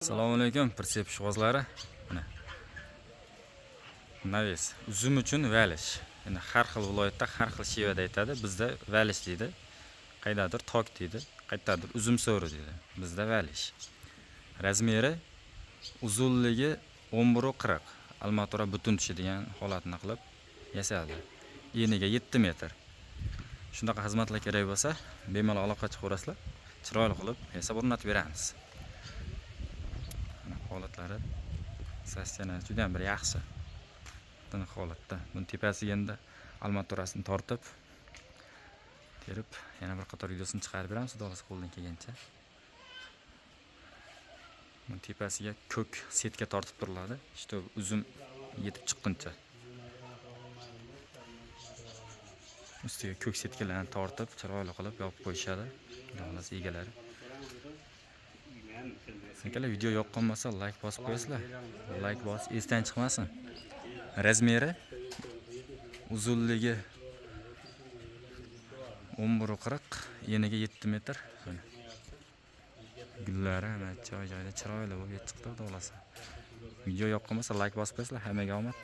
Assalomu alaykum, pritsep ishqibozlari. Mana. Навес. Uzum uchun valish. Endi har xil viloyatda har xil shevada aytadi. Bizda valish deydi. Qaydadir tok deydi, qayerdadir uzum so'ri deydi. Bizda valish. Размер i, uzunligi 11,40. Almatura butun tushadigan holatini qilib yasaldi. Eniga 7 metr. Shunaqa xizmatlar kerak bo'lsa, bemalol aloqa chiqaverasizlar. Chiroyli qilib yasab o'rnatib beramiz. Mana holatlari, состояние juda ham bir yaxshi. Tiniq holatda. Buni tepasiga endi armaturasini tortib, terib, yana bir qator videosini chiqarib beramiz, xudo xohlasa, qo'ldan kelgancha. Buni tepasiga ko'k сетка tortib turiladi, что uzum yetib chiqquncha. Ustiga ko'k сетка larni tortib, chiroyli qilib yopib qo'yishadi. Xudo xohlasa, egalari. Akalar, video yoqqan bo'lsa, layk bosib qo'yasizlar. Layk bosib esdan chiqmasin. Размер i, uzunligi 11,40, eniga 7 metr. Mana. Gullari mana joy joyida chiroyli bo'lib yetib chiqdi, xudo xohlasa. Video yoqqan bo'lsa, layk bosib qo'yasizlar. Hammaga omad.